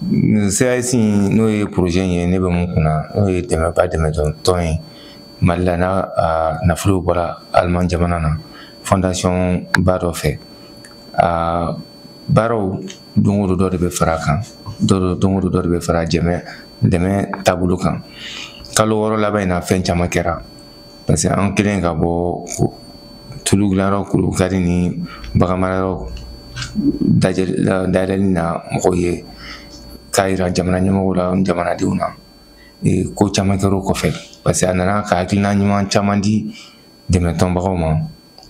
CAS n'o ye projet ye, ne bɛ mun kunna, n'o ye dɛmɛba dɛmɛtɔn ye Mali la, n'a nafolo bɔra Aliman jamana na fondation ba dɔ fɛ. A baaraw don o don dɔ de bɛ fara a kan, don o don dɔ de bɛ fara dɛmɛ taabolo kan. Kalo 6 laban in na, fɛn caman kɛra, parce que an kɛlen ka bɔ tulu dilanyɔrɔ Kolokari ni baganmarayɔrɔ dayɛlɛli na mɔgɔw ye, k'a yira jamana ɲɛmɔgɔw la, jamanadenw na, ko caman kɛra o kɔfɛ, parce que a nana ka hakilina ɲuman caman di dɛmɛtɔnbagaw ma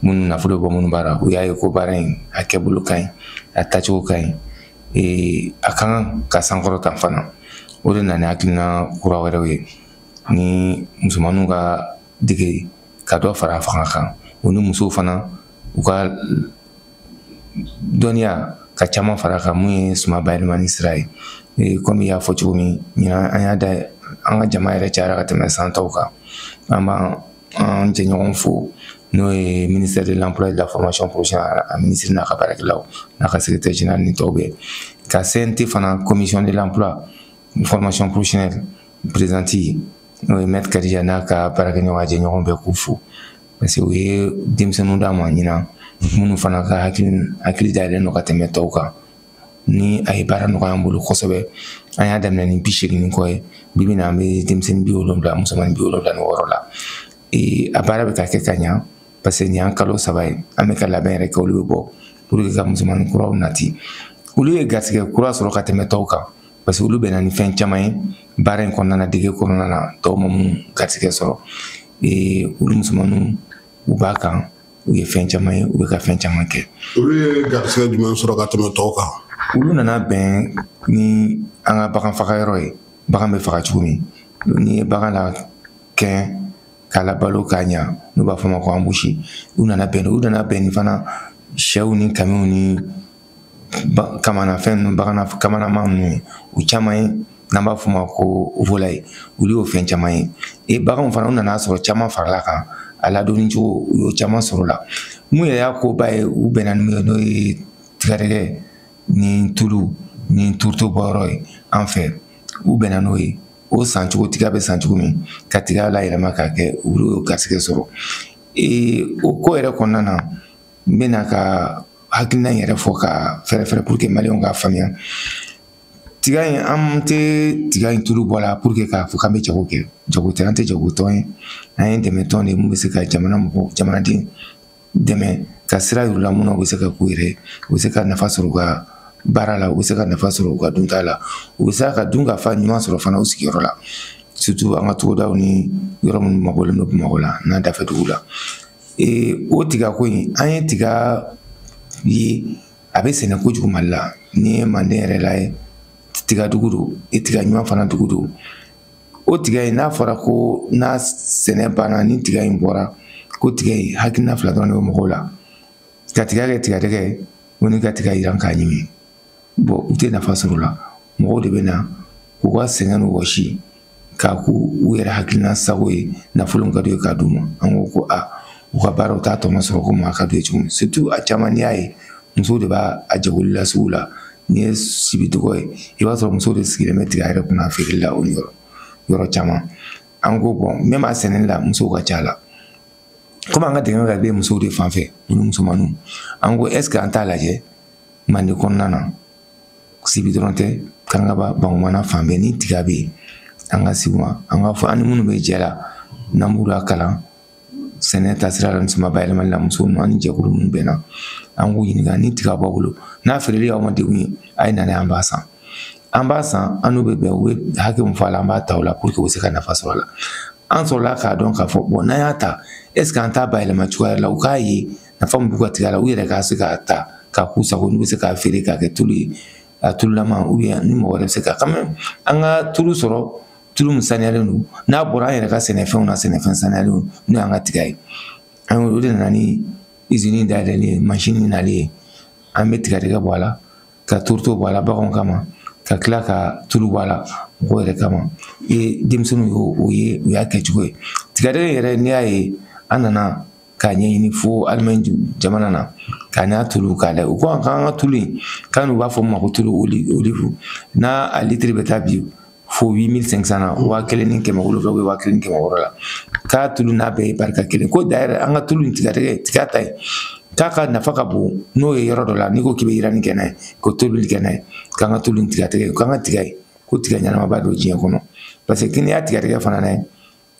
minnu nafolo bɔ minnu baara. U y'a ye ko baara in a kɛbolo ka ɲi, a taacogo ka ɲi, a kan ka sankɔrɔta fana. O de nana hakilina kura wɛrɛw ye ni musomaninw ka dege ka dɔ fara a fanga kan, o ni musow fana u ka dɔnniya ka caman fara a kan, mun ye suman bayɛlɛmani sira ye. Komi i y'a fɔ cogo min, ɲinan an y'a da an ka jama yɛrɛ cayara ka tɛmɛ san tɔw kan. An b'an an jɛɲɔgɔn fo, n'o ye ministère de l'Emploi et de la Formation professionnelle, a ministre n'a ka baarakɛlaw n'a ka secrétaire général ni tɔw bɛɛ, ka CNT fana, commission de l'emploi formation professionnelle, présidente n'o ye maître Kadija n'a ka baarakɛɲɔgɔn, a jɛɲɔgɔn bɛɛ k'u fo, parce que u ye denmisɛnninw d'a ma ɲinan minnu fana ka hakili dayɛlɛn don ka tɛmɛ tɔw kan, ni a ye baara nɔgɔya an bolo kosɛbɛ. An y'a daminɛ ni 80 ni kɔ ye, bi bi in na an bɛ denmisɛnnin 70, musomanin 76 la. A baara bɛ ka kɛ ka ɲa, parce que nin y'an kalo 3 ye, an bɛ ka labɛn yɛrɛ kɛ, olu bɛ bɔ pour que ka musomanin kuraw nati. Olu ye garisɛgɛ kura sɔrɔ ka tɛmɛ tɔw kan, parce que olu bɛnna ni fɛn caman ye baara in kɔnɔna na, dege kɔnɔna na, tɔw ma mun garisɛgɛ sɔrɔ. Olu musomaninw u b'a kan, u ye fɛn caman ye, u bɛ ka fɛn caman kɛ. Olu ye garisɛgɛ jumɛn sɔrɔ ka tɛmɛ tɔw kan? Olu nana bɛn ni an ka bagan faga yɔrɔ ye. Bagan bɛ faga cogo min, n'i ye bagan la kɛn k'a labalo k'a ɲa, n'u b'a fɔ ma ko embouche, u nana bɛn, u nana bɛn ni fana sɛw ni kamiw ni kamanafɛn ninnu, bagan kamanama ninnu ye, u caman ye, n'an b'a fɔ ma ko volaille, olu y'o fɛn caman ye. Baganw fana, u nana sɔrɔ caman farala kan, a ladonni cogo, u y'o caman sɔrɔ la. Mun yɛrɛ y'a koba ye, u bɛnna ni mun ye, n'o ye tigadɛgɛ ni tulu ni turuto bɔyɔrɔ ye an fɛ, u bɛnna n'o ye. O san cogo, tiga bɛ san cogo min, ka tiga layɛlɛma k'a kɛ, olu y'o garisɛgɛ sɔrɔ. O ko yɛrɛ kɔnɔna na, n bɛna ka hakilina in yɛrɛ fɔ ka fɛrɛ fɛrɛ pour que maliyɛnw k'a faamuya. Tiga in, an tɛ tiga in tulu bɔ la pour que k'a fɔ k'an bɛ jago kɛ. Jago tɛ, an tɛ jagotɔn ye, an ye dɛmɛtɔn de ye mun bɛ se ka jamana mɔgɔw, jamanaden dɛmɛ ka sira yir'u la mun na u bɛ se ka k'u yɛrɛ ye, u bɛ se ka nafa sɔrɔ u ka baara la, u bɛ se ka nafa sɔrɔ u ka dunta la, u bɛ se ka dun ka fa ɲuman sɔrɔ fana u sigiyɔrɔ la, surtout an ka togodaw ni yɔrɔ minnu mabɔlen don Bamakɔ la n'a dafɛ dugu la. O tiga ko in, an ye tiga ye a bɛ sɛnɛ kojugu Mali la. N'i ye Manden yɛrɛ lajɛ, tiga dugu don, tiga ɲuman fana dugu don. O tiga in, n'a fɔra ko n'a sɛnɛ banna, ni tiga in bɔra, ko tiga in, hakilina fila dɔrɔn de bɛ mɔgɔw la: ka tiga kɛ tigadɛgɛ ye, o ni ka tiga yiran k'a ɲimi. Bon, u tɛ nafa sɔrɔ o la. Mɔgɔw de bɛ na k'u ka sɛgɛn n'u wɔsi k'a k'u u yɛrɛ hakilina sago ye, nafolo min ka d'u ye k'a d'u ma. An ko ko a u ka baaraw t'a tɔnɔ sɔrɔ komi a ka d'u ye cogo min. Surtout a caman, n'i y'a ye, musow de b'a a jagoli la sugu la. N'i ye Sibi dɔgɔ ye, i b'a sɔrɔ musow de sigilen bɛ tiga yɛrɛ kunna feereli la o ni yɔrɔ caman. An ko bon, même a sɛnɛli la, musow ka ca la. Komi an ka dɛmɛ ka bɛ musow de fan fɛ, olu musomaninw, an ko est ce que an t'a lajɛ Manden kɔnɔna na, Sibi dɔrɔn tɛ, Kangaba, Bankumana fan bɛɛ ni tiga bɛ yen, an ka sigi ma, an ka fɔ an ni minnu bɛ jɛ la, n'an b'u la kalan sɛnɛ taasira la ni suma bayɛlɛmali la, musow ninnu, an ni jɛkulu minnu bɛnna, an k'u ɲininka ni tiga b'aw bolo, n'a feereli y'aw ma degun ye, a ye na n'a ye, an b'a san, an b'a san, an n'u bɛ bɛn, u bɛ hakɛ min fɔ a la, an b'a ta o la pour que u bɛ se ka nafa sɔrɔ a la. An sɔrɔla k'a dɔn k'a fɔ bon, n'an y'a ta, est ce que an t'a bayɛlɛma cogoya la, u k'a ye nafa min b'u ka tiga la, u yɛrɛ ka se k'a ta k'a k'u sago, n'u bɛ se k'a feere k'a kɛ tulu ye, a tululama, ou bien ni mɔgɔ wɛrɛ bɛ se ka quand même an ka tulu sɔrɔ, tulu min saniyalen don, n'a bɔra an yɛrɛ ka sɛnɛfɛnw na, sɛnɛfɛn saniyalen n'o y'an ka tiga ye. An o de nana ni usine dayɛlɛli ye, mansin nali ye, an bɛ tigadɛgɛ bɔ a la, ka tourteau bɔ a la baganw kama, ka tila ka tulu bɔ a la mɔgɔw yɛrɛ kama. Denmisɛnninw y'o ye, u y'a kɛcogo ye. Tigadɛgɛ yɛrɛ, n'i y'a ye, an nana K'a ɲɛɲini fo Allemagne jamana na ka n'a tulu k'a lajɛ. U ko an ka tulu in k'an n'u b'a fɔ min ma ko tulu olive, n'a a litiri bɛ taa bi fo 8500 na, 1700 ou 1600 la, k'a tulu n'a bɛɛ ye barika kelen. Ko d'ailleurs an ka tulu in tigadɛgɛ tiga ta ye k'a ka nafa ka bon, n'o ye yɔrɔ dɔ la n'i ko k'i bɛ yiranni kɛ n'a ye, ko tobili kɛ n'a ye, k'an ka tulu in tigadɛgɛ, k'an ka tiga ye ko tiga ɲɛnamaba don diɲɛ kɔnɔ. Parce que n'i y'a tigadɛgɛ fana n'a ye,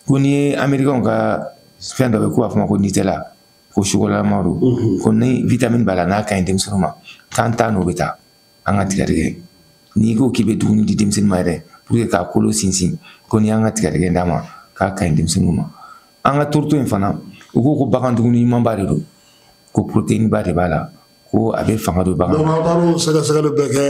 ko n'i ye américain ka fɛn dɔ bɛ k'u b'a fɔ ma ko Nutella, ko chocolat don, ko ni vitamine b'a la n'a ka ɲi denmisɛnninw ma, k'an ta n'o bɛ taa an ka tigadɛgɛ. N'i ko k'i bɛ dumuni di denmisɛnnin ma yɛrɛ pour que k'a kolo sinsin, ko n'i y'an ka tigadɛgɛ d'a ma k'a ka ɲi denmisɛnninw ma. An ka tourteau in fana, u ko ko bagan dumuni ɲumanba de don, ko protéine ba de b'a la, ko a bɛ fanga don bagan. Donc aw taar'o sɛgɛsɛgɛli bɛɛ kɛ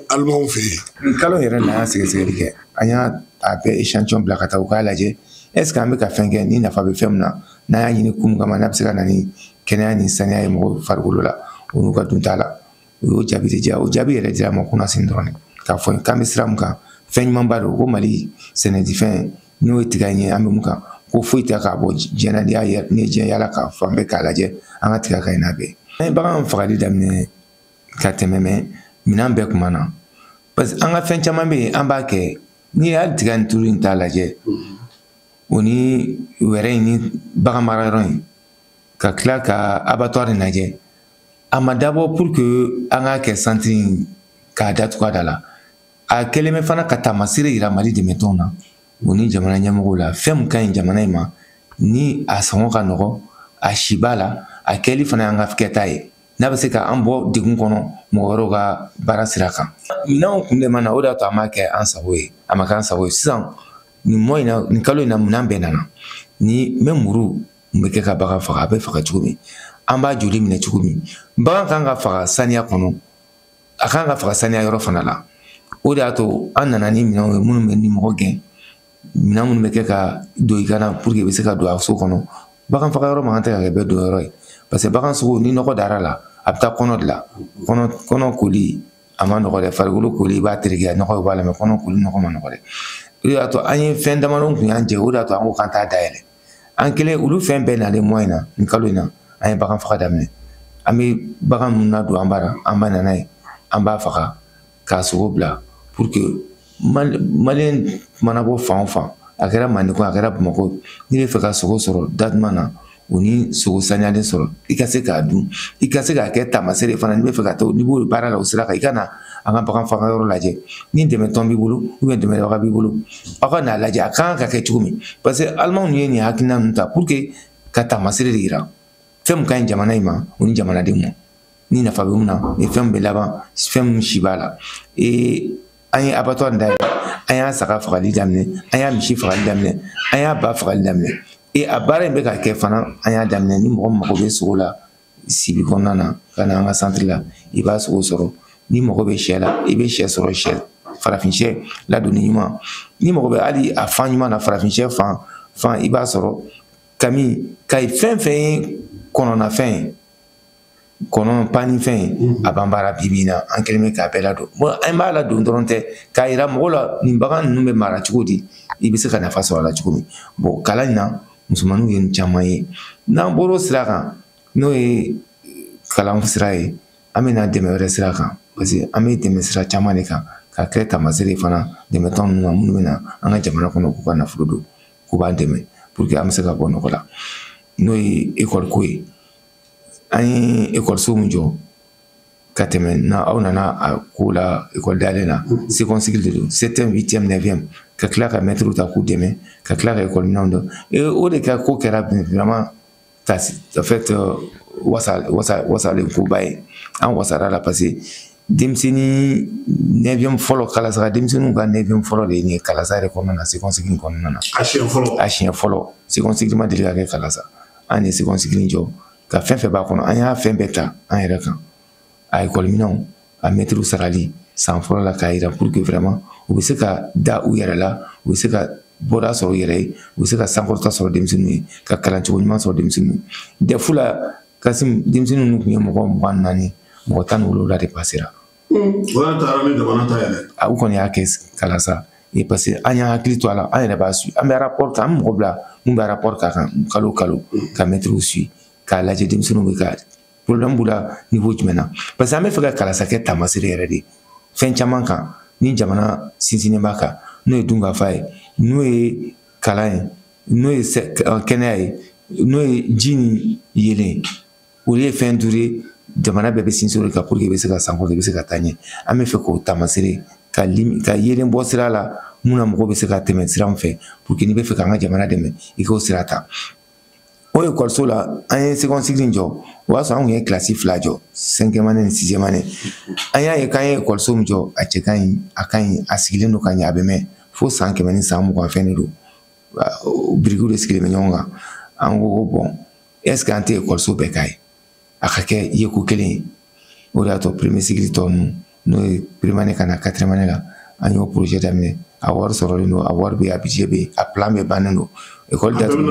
alimanw fɛ yen? Nin kalo yɛrɛ la an y'a sɛgɛsɛgɛli kɛ, an y'a bɛɛ échantillon bila ka taa u k'a lajɛ est ce que an bɛ ka fɛn kɛ ni nafa bɛ fɛn min na, n'an y'a ɲini kun kama n'a bɛ se ka na ni kɛnɛya ni saniya ye mɔgɔw farikolo la o n'u ka dunta la. O y'o jaabi de diya, o jaabi yɛrɛ dira ma kunasini dɔrɔn de k'a fɔ k'an bɛ sira min kan fɛn ɲumanba don, ko Mali sɛnɛdifɛn n'o ye tiga in ye an bɛ mun kan, ko foyi tɛ k'a bɔ diɲɛ na, n'i y'a ye n'i ye diɲɛ yala k'a fan bɛɛ k'a lajɛ an ka tiga ka ɲi n'a bɛɛ. An ye bagan fagali daminɛ ka tɛmɛ mɛ minɛn bɛɛ kuma na, parce que an ka fɛn caman bɛ yen an b'a kɛ, n'i ye hali tiga ni tulu in t'a lajɛ o ni wɛrɛ in ni bagan mara yɔrɔ in ka tila ka abattoir in lajɛ, a ma dabɔ pour que an k'a kɛ centre in k'a datugu a da la. A kɛlen bɛ fana ka taamasere yira Mali dɛmɛtɔnw na o ni jamana ɲɛmɔgɔw la, fɛn min ka ɲi jamana in ma ni a sɔngɔ ka nɔgɔ, a si b'a la, a kɛli fana y'an ka kɛta ye, n'a bɛ se ka an bɔ degun kɔnɔ mɔgɔ wɛrɛw ka baara sira kan. Minɛnw kun de ma na, o de y'a to an m'a kɛ an sago ye, a ma kɛ an sago ye. Sisan nin mɔ in na, nin kalo in na, minɛn bɛɛ nana ni n bɛ muru n bɛ kɛ ka bagan faga, a bɛ faga cogo min, an b'a joli minɛ cogo min, bagan kan ka faga saniya kɔnɔ, a kan ka faga saniya yɔrɔ fana la. O de y'a to an nana ni minɛnw ye minnu bɛ ni mɔgɔ gɛn, minɛn minnu bɛ kɛ ka don i kana pour que i bɛ se ka don a so kɔnɔ. Bagan faga yɔrɔ man kan tɛ ka kɛ bɛɛ don yɔrɔ ye, parce que bagan sogo ni nɔgɔ dara la a bɛ taa kɔnɔ de la, kɔnɔ koli a ma nɔgɔ dɛ, farikolo koli i b'a tereke a nɔgɔ b'a la, mɛ kɔnɔ koli nɔgɔ ma nɔgɔ dɛ. O de y'a to an ye fɛn damadɔ kun y'an jɛ, o de y'a to an ko k'an t'a dayɛlɛ. An kelen olu fɛn bɛɛ nalen mɔ in na nin kalo in na, an ye bagan faga daminɛ. An bɛ bagan minnu ladon an bara, an b'a na n'a ye, an b'a faga k'a sogo bila pour que Malien mana bɔ fan o fan, a kɛra Mande ko a kɛra Bamakɔ, n'i bɛ fɛ ka sogo sɔrɔ da duman na o ni sogo saniyalen sɔrɔ, i ka se k'a dun, i ka se k'a kɛ taamasere fana, n'i bɛ fɛ ka taa n'i b'o baara la o sira kan, i ka na an ka bagan faga yɔrɔ lajɛ. Ni dɛmɛtɔn b'i bolo ou bien dɛmɛbaga b'i bolo, aw ka n'a lajɛ a kan ka kɛ cogo min, parce que alimanw ye nin hakilina ninnu ta pour que ka taamasere de yira fɛn min ka ɲi jamana in ma o ni jamanadenw ma, ni nafa bɛ mun na, ni fɛn min bɛ laban, fɛn min si b'a la. An ye abattoir dayɛlɛ, an y'a saga fagali daminɛ, an y'a misi fagali daminɛ, an y'a ba fagali daminɛ. A baara in bɛ ka kɛ fana, an y'a daminɛ. Ni mɔgɔ mago bɛ sogo la Sibi kɔnɔna na ka na an ka centre la, i b'a sogo sɔrɔ. Ni mago bɛ sɛ la, i bɛ sɛ sɔrɔ, sɛ farafin sɛ ladonni ɲuman. Ni mago bɛ hali a fan ɲuman na, farafin sɛ fan i b'a sɔrɔ. Kami kayi fɛn fɛn ye kɔnɔnafɛn ye, kɔnɔ panni fɛn ye, a b'an baara bi bi in na, an kɛlen bɛ k'a bɛɛ ladon. Bon, an b'a ladon dɔrɔn tɛ k'a yira mɔgɔw la nin bagan ninnu bɛ mara cogo di, i bɛ se ka nafa sɔrɔ a la cogo min. Bon, kalan in na musomaninw ye nin caman ye. N'an bɔr'o sira kan, n'o ye kalan sira ye, an bɛ na dɛmɛ wɛrɛ sira kan, parce que an bɛ dɛmɛ sira caman de kan ka kɛ taamasere fana dɛmɛtɔn ninnu ma minnu bɛ na an ka jamana kɔnɔ k'u ka nafolo don, k'u b'an dɛmɛ pour que an bɛ se ka bɔ nɔgɔ la. N'o ye ekɔli ko ye, an ye ekɔliso min jɔ ka tɛmɛ na aw nana a ko la ekɔli dayɛlɛ na, second cycle de don, 7e, 8e, 9e, ka tila ka mɛtiriw ta k'u dɛmɛ, ka tila ka ekɔli minɛnw dɔn. O de ka ko kɛra vraiment en fait wasa wasa wasalen koba ye, an wasara la, parce que denmisɛnnin 9e fɔlɔ Kalasaka denmisɛnninw ka 9e fɔlɔ de ye nin ye Kalasa yɛrɛ kɔnɔna na, second cycle kɔnɔna na. A siɲɛ fɔlɔ. A siɲɛ fɔlɔ, second cycle ma deli ka kɛ Kalasa. An ye second cycle jɔ ka fɛn fɛn b'a kɔnɔ, an y'a fɛn bɛɛ ta an yɛrɛ kan, a ekɔli minɛnw, a mɛtiriw sarali san fɔlɔ la, k'a yira pour que vraiment u bɛ se ka da u yɛrɛ la, u bɛ se ka bɔda sɔrɔ u yɛrɛ ye, u bɛ se ka sankɔrɔta sɔrɔ denmisɛnninw ye, ka kalancogo ɲuman sɔrɔ denmisɛnninw ye. DEF la Kasim, denmisɛnnin ninnu tun ye mɔgɔ 24, mɔgɔ 17 de pasera. O yɛrɛ taara ni jamana ta yɛrɛ. U kɔni y'a kɛ Kalasa ye, parce que an y'an hakili to a la, an yɛrɛ b'a su, an bɛ rapport kɛ, an bɛ mɔgɔ bila mun bɛ rapport k'a kan kalo kalo ka mɛtiriw su. k'a lajɛ denmisɛnninw bɛ ka problème b'u la niveau jumɛn na, parce que an bɛ fɛ ka kalasa kɛ taamasere yɛrɛ de fɛn caman kan ni jamana sinsinnen b'a kan, n'o ye dunkafa ye, n'o ye kalan ye, n'o ye kɛnɛya ye, n'o ye ji ni yeelen. Olu ye fɛn duuru ye jamana bɛɛ bɛ sinsin o de kan pour que i bɛ se ka sankɔrɔta, i bɛ se ka taa ɲɛ. An bɛ fɛ k'o taamasere ka yeelen bɔ sira la mun na mɔgɔw bɛ se ka tɛmɛ sira min fɛ pour que n'i bɛ fɛ k'an ka jamana dɛmɛ i k'o sira ta. O ekɔliso la an ye second cycle jɔ, o y'a sɔrɔ an kun ye kilasi 2 jɔ, 5e année ni 6e année. An y'a ye k'an ye ekɔliso min jɔ, a cɛ ka ɲi, a ka ɲi, a sigilen don ka ɲɛ, a bɛ mɛn fo san 100 ni san 20 fɛn de don, birikiw de sigilen bɛ ɲɔgɔn kan. An ko ko bon, est ce que an tɛ ekɔliso bɛɛ k'a ye, a ka kɛ yeko kelen ye. O de y'a to premier cycle tɔ ninnu, n'o ye première année ka na 4e année la, an y'o projet daminɛ. A wari sɔrɔlen don, a wari bɛ yen, a budget bɛ yen, a plan bɛɛ bannen don. Ekɔli datugu,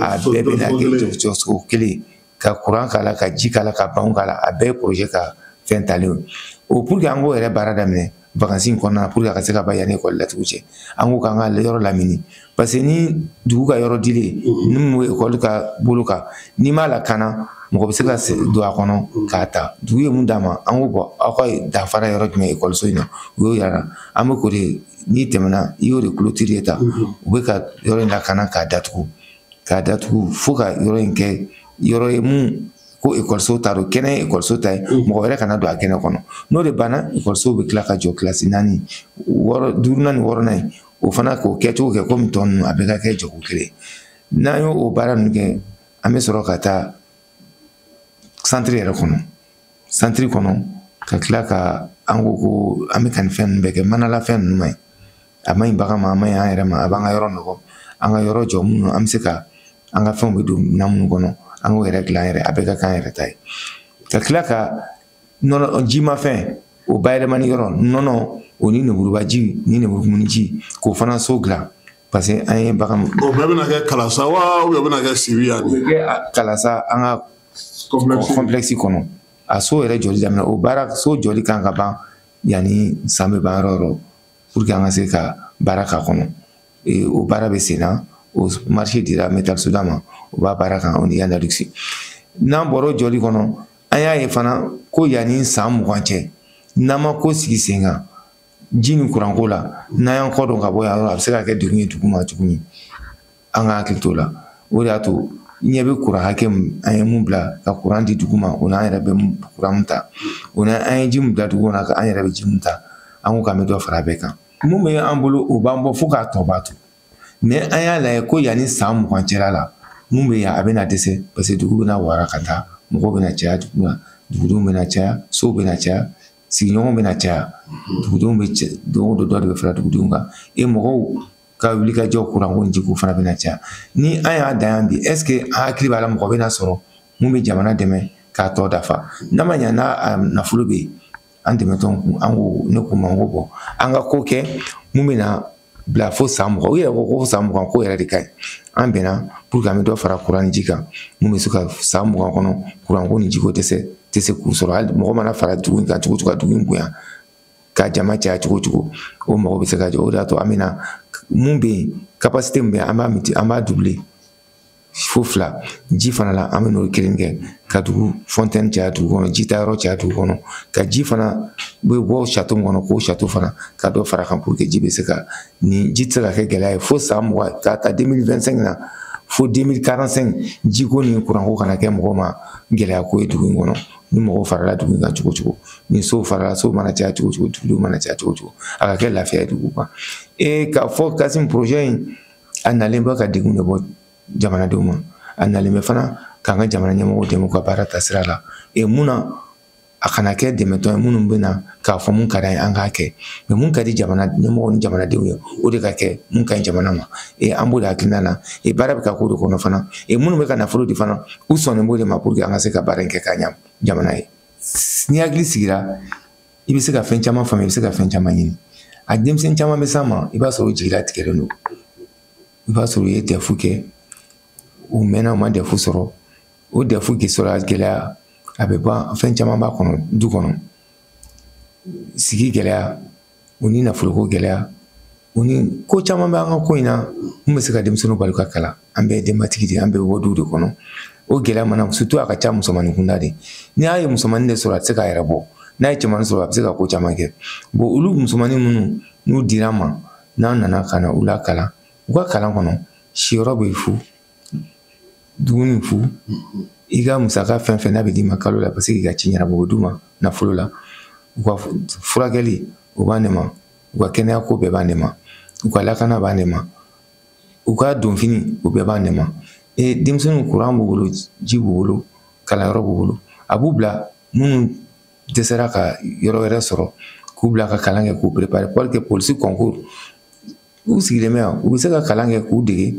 a bɛɛ bɛna kɛ jɔcogo kelen, ka courant k'a la, ka ji k'a la, ka banw k'a la, a bɛɛ ye projet ka fɛn talen ye. O pour que an k'o yɛrɛ baara daminɛ vacances in kɔnɔna na, pour que a ka se ka ban yanni ekɔli datugu cɛ, an ko k'an ka yɔrɔ lamini, parce que ni dugu ka yɔrɔ dilen ni mun bɛ ekɔli ka bolo kan, n'i m'a lakana mɔgɔ bɛ se ka don a kɔnɔ k'a ta. Dugu ye mun d'a ma, an ko bɔn aw ka danfara yɔrɔ jumɛn ekɔliso in na, u y'o yira an bɛ k'o de, n'i tɛmɛna i y'o de clôturer ta, u bɛ ka yɔrɔ in lakana k'a datugu fo ka yɔrɔ in kɛ yɔrɔ ye mun ko ekɔliso ta don, kɛnɛ ye ekɔliso ta ye, mɔgɔ wɛrɛ kana don a kɛnɛ kɔnɔ. N'o de banna, ekɔliso bɛ tila ka jɔ kilasi 4, 6, 5nan ni 6nan ye, o fana k'o kɛcogo kɛ komi tɔ ninnu, a bɛɛ ka kɛ jɔgo kelen. N'an y'o o baara ninnu kɛ, an bɛ sɔrɔ ka taa centre yɛrɛ kɔnɔ, centre kɔnɔ ka tila ka an ko ko an bɛ ka nin fɛn ninnu bɛɛ kɛ, manalafɛn ninnu ma ɲi, a ma ɲi bagan ma, a ma ɲi an yɛrɛ ma, a b'an ka yɔrɔ nɔgɔ, an ka yɔrɔ jɔ minnu an bɛ se ka an ka fɛnw bɛ don minɛn minnu kɔnɔ, an k'o yɛrɛ dilan yɛrɛ, a bɛɛ ka k'an yɛrɛ ta ye. Ka tila ka nɔnɔ jimafɛn o bayɛlɛmani yɔrɔ, nɔnɔ o ni lemurubaji ni lemurukumuniji k'o fana so dilan, parce que an ye bagan. O bɛɛ bɛna kɛ kalasa wa ou bien o bɛna kɛ sibi yan? O bɛ kɛ kalasa an ka complexe kɔnɔ. A so yɛrɛ jɔli daminɛ, o baara so jɔli kan ka ban yanni san bɛ ban yɔrɔ o yɔrɔ, pour que an ka se ka baara k'a kɔnɔ. O baara bɛ sen na, o marché dira Metal Soda ma, o b'a baara kan, o ni Yandaluxe. N'an bɔra o jɔli kɔnɔ, an y'a ye fana ko yanni san 20 cɛ, n'an ma ko sigi sen kan ji ni kuranko la, n'an y'an kɔ dɔn ka bɔ yan yɔrɔ, a bɛ se ka kɛ degun ye dugu ma cogo min, an ka hakili t'o la. O de y'a to ɲɛ bɛ kuran hakɛ min, an ye mun bila ka kuran di dugu ma, o n'an yɛrɛ bɛ kuran mun ta, o n'an ye ji mun bila dugu kɔnɔ, an yɛrɛ bɛ ji mun ta, an ko k'an bɛ dɔ fara a bɛɛ kan. Mun bɛ an bolo, o b'an bɔ fo k'a tɔ b'a to. Mais an y'a lajɛ ko yanni san 20 cɛla la, mun bɛ yan a bɛna dɛsɛ, parce que dugu bɛna wara ka taa, mɔgɔw bɛna caya dugu la, dugudenw bɛna caya, sow bɛna caya, sigiɲɔgɔnw bɛna caya, dugudenw bɛ don o don dɔ de bɛ fara dugudenw kan, e mɔgɔw ka wuli ka jɔ kuranko ni jiko fana bɛna caya. Ni an y'a dan yan bi, est ce que an hakili b'a la mɔgɔ bɛna sɔrɔ mun bɛ jamana dɛmɛ k'a tɔ dafa? N'a ma ɲɛ n'a nafolo bɛ yen, an dɛmɛtɔn kun, an ko ne ko ma, n ko bɔn an ka ko kɛ mun bɛna bila fo san 20, u yɛrɛ ko ko san 20 ko yɛrɛ de ka ɲi. An bɛnna pour que an bɛ dɔ fara kuran ni ji kan, mun bɛ se ka san 20 kɔnɔ kuranko ni jiko dɛsɛ tɛ se k'u sɔrɔ. Hali mɔgɔ mana fara dugu in kan cogo cogo, ka dugu in bonya, ka jama caya cogo cogo, o mɔgɔ bɛ se ka jɔ. O de y'a to an bɛna mun bɛ yen, capacité min bɛ yen, an b'a multi, an b'a doubler fo 2. Ji fana la, an bɛ n'o kelen kɛ ka dugu fontaine caya dugu kɔnɔ, ji ta yɔrɔ caya dugu kɔnɔ, ka ji fana bɛ bɔ château min kɔnɔ, k'o château fana ka dɔ fara kan pour que ji bɛ se ka, ni ji tɛ se ka kɛ gɛlɛya ye fo san 20, ka taa 2025 na fo 2045, jiko ni kuranko kana kɛ mɔgɔ ma gɛlɛya ko ye dugu in kɔnɔ. Ni mɔgɔw farala dugu in kan cogo cogo, ni sow farala, sow mana caya cogo cogo, dugudenw mana caya cogo cogo, a ka kɛ lafiya ye dugu kan. K'a fɔ Kassim projet in a nalen bɛ ka degun de bɔ jamanadenw ma, a nalen bɛ fana k'an ka jamana ɲɛmɔgɔw dɛmɛ u ka baara taasira la. Mun na a kana kɛ dɛmɛtɔn ye minnu bɛ na k'a fɔ mun ka d'an ye an k'a kɛ, mais mun ka di jamana ɲɛmɔgɔw ni jamanadenw ye, o de ka kɛ mun ka ɲi jamana ma. An b'o de hakilina na, baara bɛ ka k'o de kɔnɔ fana. Minnu bɛ ka nafolo di fana, u sɔnnen b'o de ma pour que an ka se ka baara in kɛ ka ɲa jamana ye. Ni hakili sigira, i bɛ se ka fɛn caman faamuya, i bɛ se ka fɛn caman ɲini. A denmisɛnnin caman bɛ s'an ma, i b'a sɔrɔ u jigilatigɛlen don, i b'a sɔrɔ u ye DEF kɛ, u mɛnna u ma DEF sɔrɔ, o DEF sɔrɔ gɛlɛya a bɛ ban, fɛn caman b'a kɔnɔ du kɔnɔ, sigi gɛlɛya, o ni nafoloko gɛlɛya, o ni ko caman bɛ an ka ko in na mun bɛ se ka denmisɛnninw bali ka kalan. An bɛɛ ye denbatigi de ye, an bɛɛ bɛ bɔ du de kɔnɔ, O gɛlɛya mana surtout a ka ca musomanin kunda de. N'i y'a ye musomanin de sɔrɔ, a tɛ se k'a yɛrɛ bɔ. N'a ye cɛmanin sɔrɔ, a bɛ se ka ko caman kɛ. Bon, olu musomanin minnu n'u dira an ma, n'an nana ka na u lakalan, u ka kalan kɔnɔ, siyɔrɔ bɛ fu, dumuni fu, i ka musaka fɛn fɛn n'a bɛ d'i ma kalo la, parce que k'i ka ci ɲɛnabɔ, o bɛ d'u ma nafolo la. U ka furakɛli, o b'an de ma. U ka kɛnɛya ko bɛɛ b'an de ma. U ka lakana b'an de ma. U ka donfini, o bɛɛ b'an de ma. E denmisɛnninw, courant b'u bolo, ji b'u bolo, kalanyɔrɔ b'u bolo. A b'u bila minnu dɛsɛra ka yɔrɔ wɛrɛ sɔrɔ, k'u bila ka kalan kɛ, k'u préparer pour que polisi concours. U sigilen bɛ yan, u bɛ se ka kalan kɛ k'u dege,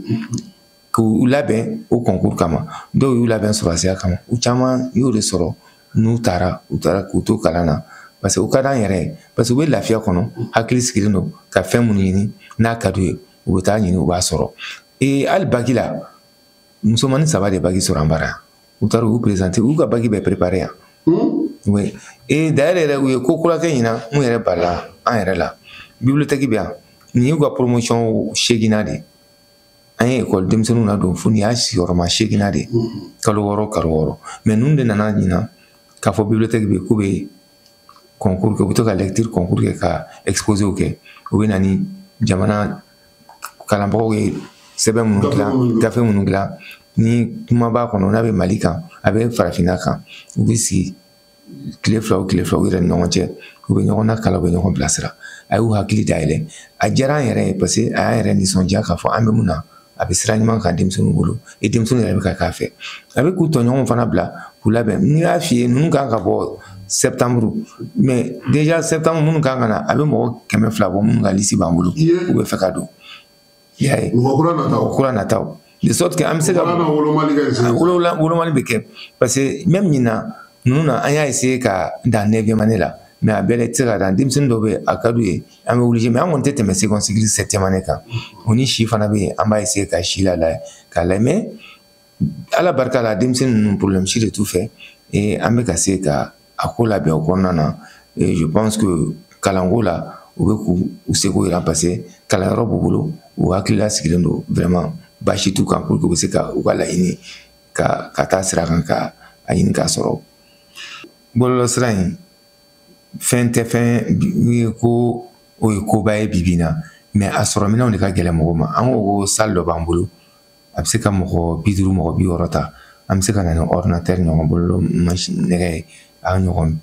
k'u labɛn o concours kama. Dɔw y'u labɛn sɔrɔdasiya kama, u caman y'o de sɔrɔ. N'u taara, u taara k'u to kalan na, parce que u ka d'an yɛrɛ ye, parce que u bɛ lafiya kɔnɔ, hakili sigilen don ka fɛn minnu ɲini n'a ka d'u ye, u bɛ taa ɲini, u b'a sɔrɔ. Ee, hali bac la, musomanin 3 de bac sɔrɔ an bara yan. U taara u y'u présenter, u y'u ka bac bɛɛ préparer yan. Oui, et d'ailleurs yɛrɛ, u ye ko kura kɛ ɲinan mun yɛrɛ balila an yɛrɛ la. Bibliothèque bɛ yan, nin y'u ka promotion 8nan de. An ye école denmisɛnninw ladon fo nin y'a sigiyɔrɔma 8nan de, kalo 6 kalo 6. Mais ninnu de nana ɲinan k'a fɔ bibliothèque bɛ yen, k'u bɛ concours kɛ, u bɛ to ka lecture concours kɛ, ka exposé kɛ. U bɛ na ni jamana kalanbagaw ye sɛbɛn minnu dilan, gafe minnu dilan ni kuma b'a kɔnɔ, n'a bɛ Mali kan, a bɛ farafinna kan. U bɛ sigi tile 2 o tile 2, u yɛrɛ ni ɲɔgɔn cɛ, u bɛ ɲɔgɔn lakalan, u bɛ ɲɔgɔn bilasira. A y'u hakili dayɛlɛ. A diyara an yɛrɛ ye, parce que a y'an yɛrɛ nisɔndiya k'a fɔ an bɛ mun na, a bɛ sira ɲuman kan denmisɛnninw bolo, e denmisɛnninw yɛrɛ bɛ ka k'a fɛ. A bɛ k'u tɔɲɔgɔnw fana bila k'u labɛn. N'i y'a f'i ye, ninnu kan ka bɔ septembre, mais déjà septembre minnu kan ka na, a bɛ mɔgɔ 200 bɔ minnu ka liste b'an bolo, u bɛ fɛ ka don. I y'a ye, mɔgɔ kura nataw, mɔgɔ kura nataw, de sorte que an bɛ se ka wolomali kɛ. Wolomali bɛ kɛ, parce que même ɲinan ninnu na, an y'a essayer ka dan 9e année la, mais a bɛɛ la i tɛ se ka dan. Denmisɛnnin dɔw bɛ yen, a ka d'u ye, an bɛ obligé, mais an kɔni tɛ tɛmɛ second cycle 7e année kan. O ni si fana bɛ yen, an b'a essayer ka si la k'a lajɛ. Mais Ala barika la, denmisɛnnin ninnu, problème si de t'u fɛ, et an bɛ ka se ka a ko labɛn o kɔnɔna na. Et je pense que kalanko la, u bɛ k'u seko yira, parce que kalanyɔrɔ b'u bolo, u hakili sigilen don, vraiment baasi t'u kan, pour que u bɛ se ka u ka laɲini ka taa sira kan, ka a ɲini k'a sɔrɔ. Bɔlɔlɔsira in, fɛn tɛ fɛn ye ko o ye koba ye bi bi in na, mais a sɔrɔ minɛnw de ka gɛlɛn mɔgɔw ma. An ko ko salle dɔ b'an bolo, a bɛ se ka mɔgɔ 50, mɔgɔ 60 ta. An bɛ se ka na ni ordinateur ɲɔgɔn bolo nɛgɛ ye, a ɲɔgɔn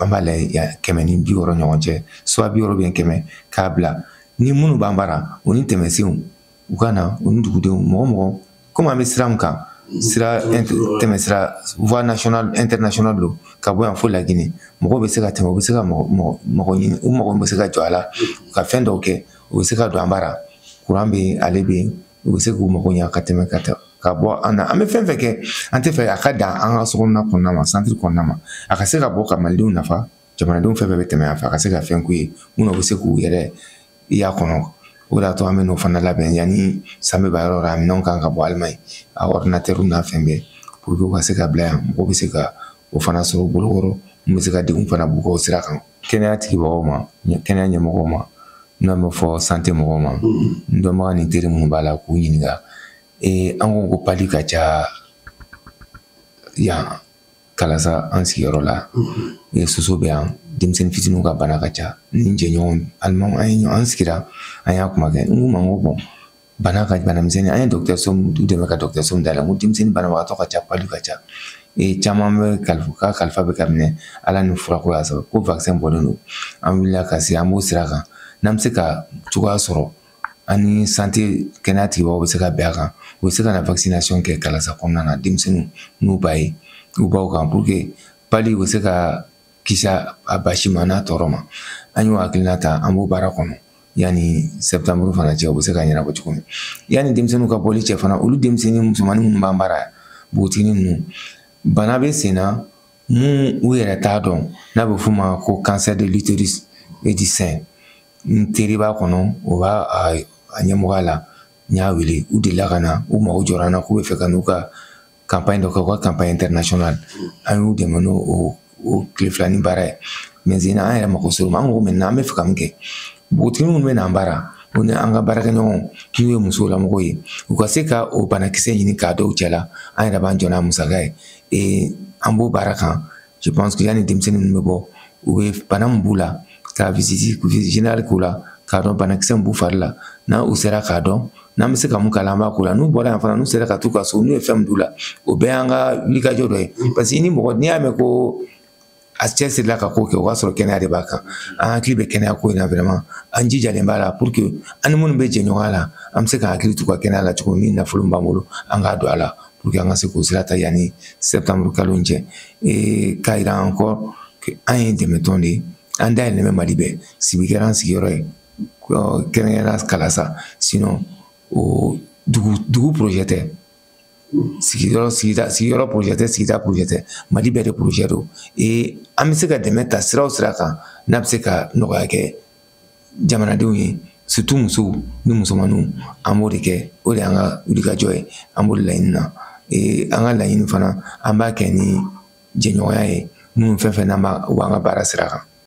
an b'a lajɛ 160 ɲɔgɔn cɛ, soit 60 bɛ 100 k'a bila. Ni minnu b'an bara, o ni tɛmɛsenw u ka na, o ni dugudenw, mɔgɔ mɔgɔ, komi an bɛ sira min kan, sira tɛmɛ sira, voie nationale internationale don, ka bɔ yan fo Laginɛ, mɔgɔw bɛ se ka tɛmɛ, u bɛ se ka mɔgɔ ɲini, u mago bɛ se ka jɔ a la ka fɛn dɔw kɛ, u bɛ se ka don an bara. Courant bɛ yen, ale bɛ yen, u bɛ se k'u mago ɲɛ ka tɛmɛ ka taa ka bɔ an na. An bɛ fɛn fɛn kɛ, an tɛ fɛ a ka dan an ka sokɔnɔna kɔnɔna ma, centre kɔnɔna ma, a ka se ka bɔ ka malidenw nafa, jamanadenw fɛn fɛn bɛ tɛmɛ yan fɛ, a ka se ka fɛn k'u ye minnu bɛ se k'u yɛrɛ y'a kɔnɔ. O de y'a to an bɛ n'o fana labɛn yanni san bɛ ban yɔrɔ o yɔrɔ. A minɛnw kan ka bɔ Alimaɲi, a ordinateur n'a fɛn bɛɛ, pour que u ka se ka bila yan, mɔgɔw bɛ se ka o fana sɔrɔ u bolokɔrɔ, mun bɛ se ka degun fana b'u ka o sira kan. Kɛnɛya tigibagaw ma, kɛnɛya ɲɛmɔgɔw ma, n'an bɛ fɔ santé mɔgɔw ma, n dɔnbaga ni teri minnu b'a la, k'u ɲininka. Ee, an ko ko palu ka ca yan Kalasa, an sigiyɔrɔ la. Soso bɛ yan, denmisɛnnin fitininw ka bana ka ca. Ni n jɛɲɔgɔn alimaw, an ye an sigira, an y'a kuma kɛ. N k'u ma, n ko bon, bana ka bana misɛnnin, an ye dɔgɔtɔrɔso u dɛmɛ ka dɔgɔtɔrɔso dayɛlɛ. N ko denmisɛnnin banabagatɔ ka ca, palu ka ca, e caman bɛ kalifa ka kalifa bɛ ka minɛ Ala ni furako y'a sababu ko vaccin bɔlen don. An wulila ka se, an b'o sira kan. N'an bɛ se ka cogoya sɔrɔ, an ni santé kɛnɛya tigibagaw bɛ se ka bɛn a kan, u bɛ se ka na vaccination kɛ Kalasa kɔnɔna na, denmisɛnninw n'u ba ye, u baw kan, pour que palu bɛ se ka kisi a basi ma n'a tɔɔrɔ ma. An y'o hakilina ta, an b'o baara kɔnɔ. Yanni septembre fana cɛ, u bɛ se ka ɲɛnabɔ cogo min, yanni denmisɛnninw ka bɔli cɛ fana. Olu denmisɛnnin musomanin minnu b'an bara yan, npogotiginin ninnu, bana bɛ sen na mun u yɛrɛ t'a dɔn, n'a bɛ f'o ma ko cancer de l'utérus et du sein. N teri b'a kɔnɔ, o b'a a ɲɛmɔgɔya la. N y'a wele, u delila ka na, u mago jɔra an na, k'u bɛ fɛ ka n'u ka campagne dɔ kɛ, u ka campagne internationale. An y'u dɛmɛ n'o o tile filanin baara ye. Maintenant an yɛrɛ mako ser'o ma. An ko maintenant an bɛ fɛ ka min kɛ, npogotiginin minnu bɛ na an bara O ni an ka baarakɛɲɔgɔnw n'u ye musolamɔgɔw ye, u ka se ka o banakisɛ ɲini k'a dɔw cɛ la, an yɛrɛ b'an jɔ n'a musaka ye. An b'o baara kan. Je pense que yanni denmisɛnnin ninnu bɛ bɔ, u bɛ bana min b'u la, ka visite générale k'u la k'a dɔn banakisɛ min b'u fari la. N'a u sera k'a dɔn, n'an bɛ se ka mun k'a la, an b'a k'u la. N'u bɔra yan fana, n'u sera ka t'u ka so, n'u ye fɛn min d'u la, o bɛɛ y'an ka wulikajɔ dɔ ye. Parce que ni mɔgɔ, n'i y'a mɛn ko a cɛsirila ka ko kɛ, o b'a sɔrɔ kɛnɛya de b'a kan. An hakili bɛ kɛnɛya ko in na vraiment, an jijalen b'a la pour que an ni minnu bɛ jɛɲɔgɔnya la, an bɛ se ka hakili t'u ka kɛnɛya la cogo min. Nafolo min b'an bolo, an k'a don a la pour que an ka se k'o sira ta yanni septembre kalo in cɛ. K'a yira encore que an ye dɛmɛtɔn de ye, an dayɛlɛlen bɛ Mali bɛɛ. Sibi kɛra an sigiyɔrɔ ye, kɛrɛnkɛrɛnnenya Kalasa. Sinon o dugu projet tɛ, sigiyɔrɔ sigida sigiyɔrɔ projet tɛ, sigida projet tɛ, Mali bɛɛ de projet don. Et an bɛ se ka dɛmɛ ta sira o sira kan n'a bɛ se ka nɔgɔya kɛ jamanadenw ye, surtout musow ni musomaninw, an b'o de kɛ. O de y'an ka wulikajɔ ye, an b'o de laɲini na. An ka laɲini fana, an b'a kɛ ni jɛɲɔgɔnya ye, minnu fɛn fɛn n'an b'a u b'an ka baara sira kan.